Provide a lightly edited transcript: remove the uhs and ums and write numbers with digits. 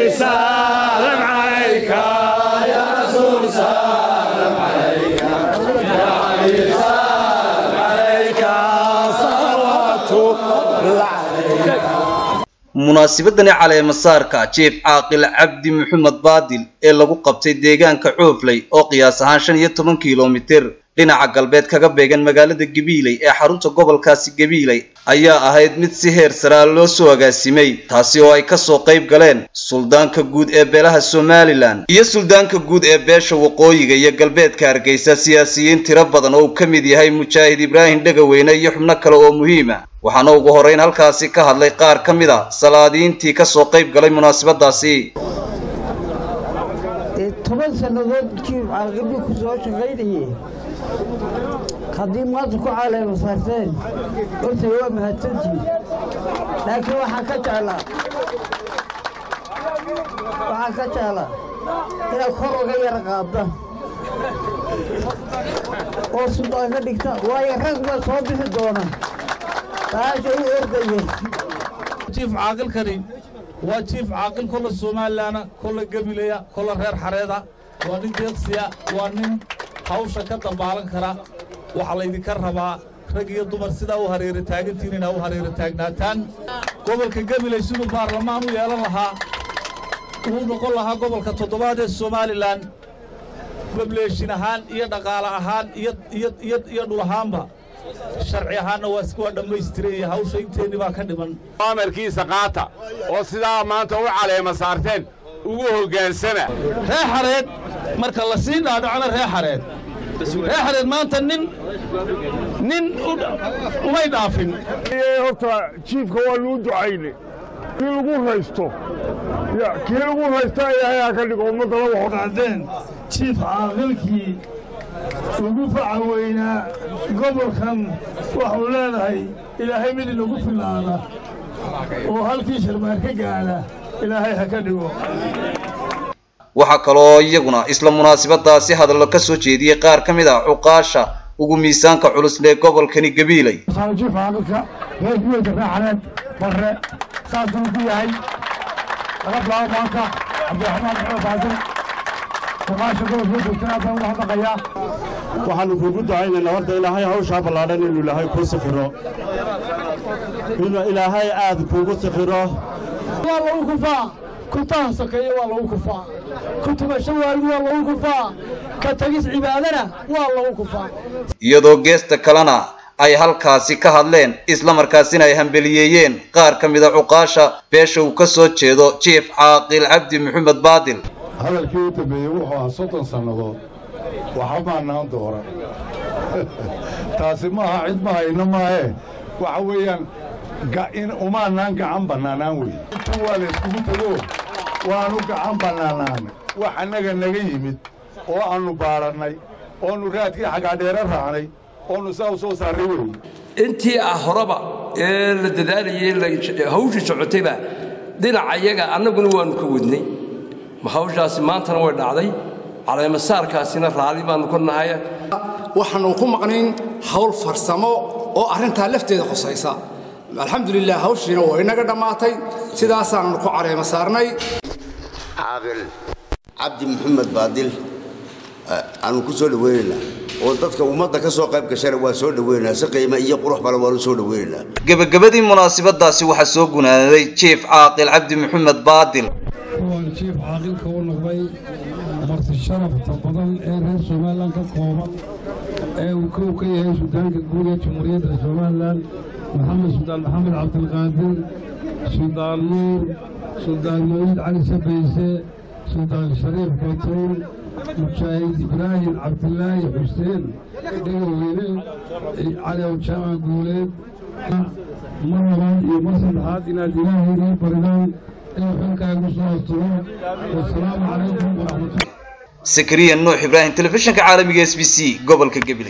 سلام عليك يا رسول سلام عليك يا حبيب سلام عليك صلوات الله عليك. Munaasabadani caleemasaarka Jiif Caaqil Cabdi Maxamed Baadil ee lagu qabtay deegaanka Coofley oo qiyaas ahaan 15 kiiloomitir dhinaca galbeed kaga beegan magaalada Gabiley ee xarunta gobolkaasi Gabiley ayaa ahayd mid si heer sare loo soo agaasimay, taasi oo ay ka soo qayb galeen suldaanka guud ee beelaha Somaliland iyo suldaanka guud ee beesha waqooyiga iyo galbeedka Hargeysa, siyaasiyiin tiro badan oo uu ka mid yahay Mujaahid Ibraahim Dhagaweyne iyo xubno kale oo muhiim ah. Waxaana ugu horeyn halkaasi ka hadlay qaar ka mid ah salaadiintii ka soo qayb galay munaasabadaasi. 10 sannadood jiif caaqilku ku soo shaqaynayay, haddii maanta ku caleema saarteen horta waa mahadsantihiin, laakiin waxaan ka jeclaa inaad kor uga yara qaadda oo suldaan ka dhigta, waayo rag baa soo bixi doona taasha u ordaya. Jiif caaqilkani waa jiif caaqil kolla Somalilaana, kolla Gabileya, kolla reer Xareeda. Waa nin deeqsiya, waa nin hawsha ka dambaalan kara. Waxaa laydinka rabaa rag iyo dumar sidaa u hareera taagantiin inaa u hareera taagnaataan. Gobolka Gabiley siduu baarlamaan u yeelan lahaa, uu noqon lahaa gobolka 7aad ee Somalilan bableeshin ahaan iyo dhaqaale ahaan iyo dhul ahaanba, sharci ahaanna waa dhammaystiran. Hawsha inteenni baa ka dhiman. Amarkiisa qaata oo sidaa maanta u caleema saarteen ugu hoggaansama. Reer Xareed marka la sii dhaadhacona, reer Xareed, reer Xareed maanta nin nin umay dhaafin. Horta jiifka waa luu ducaynay, kii lagu raysto kii lagu raysta Ilaahay ha ka dhigo ummaddana. Waxdeen jiif caaqilkii ugu faca weynaa gobolkan waxuu leedahay, Ilaahay mid inagu filaada oo halkii Sharmaar ka gaadha Ilaahay ha ka dhigo. Waxaa kaloo iyaguna isla munaasabadaasi hadallo ka soo jeediyey qaar ka mid ah cuqaasha ugu miisaanka culus ee gobolkani Gabiley. Jiif caaqilka reer guweynka reer Xareed Barre saasuu ku yahay laga bilaabo maanta Cabdiraxmaan Maxamed Baadil. Cuqaasha gobolka joogtana aad baan uga hadlaqayaa. Waxaannu kuugu ducaynaynaa horta Ilaahay hawshaa ballaadhan inuu Ilaahay kuu sikhiro, inuu Ilaahay aad kuugu sikhiro. Waa lagu kufaa kutaha sokeeye, waa lagu kufaa kutumasho waalid, waa lagu kufaa ka tagis cibaadana, waa lagu kufaa. Iyadoo geesta kalena ay halkaasi ka hadleen islamarkaasina ay hambeliyeeyeen qaar ka mid a cuqaasha beesha uu ka soo jeedo Jiif Caaqil Cabdi Maxamed Baadil. Hadalkii u dambeeyey wuxuu ahaa 30 sannadood waxa maanaan dooran. Taasi maaha cid ma hayno maahe, waxa weeyaan umaanaan gacan bannaanaan wey. Intan waa la iskugu tego, waanu gacan bannaanaanay. Wax annaga naga yimid oo aannu baadhannay oonu raadkii xagaadheere raacnay oonu saa u soo saarray wey. Intii ah horeba ee la dadaalayey, hawshii socotayba dhinaca iyaga annaguna waannu ka wadnay hawshaasi. Maantana way dhacday, caleemasaarkaasina raalli baannu ka nahay. Waxaannu ku maqnayn hawl farsamo oo arrintaa lafteeda khusaysa. Alxamdulilah, hawshiina waa inaga dhammaatay, sidaasaannu ku caleema saarnay. Caaqil Cabdi Maxamed Baadil aanu ku soo dhaweynaynaa, oo dadka ummadda ka soo qayb gashana waa soo dhaweynaynaa, si qiimo iyo qurux bale waanu soo dhaweynaynaa. Gebagabadii munaasabadaasi waxaa soo gunaaday Jiif Caaqil Cabdi Maxamed Baadil. Kuwaan jiif caaqilka u noqday marti sharafta badan ee reer Somalilan ka kooban ee uu kow ka yahay suldaanka guud ee Jamhuuriyadda Somalilan Maxamed Suldaan Maxamed Cabdilqaadir, Suldaan Nuur, Suldaan Mawlid Cali Sabayse, Suldaan Shariif Batuun, Mujaahid Ibraahim Cabdilaahi Xuseen Dhegaweyne, Cali Awjaamac Guuleed, mar labaad iyo mar saddexaad inaad Ilaahay inoo baridaan inuu xilkaagu soo asturo. Wasalaamu calaykum waraxmatullah. Sakariya Nuux Ibraahim, telefishinka caalamiga SBC, gobolka Gabiley.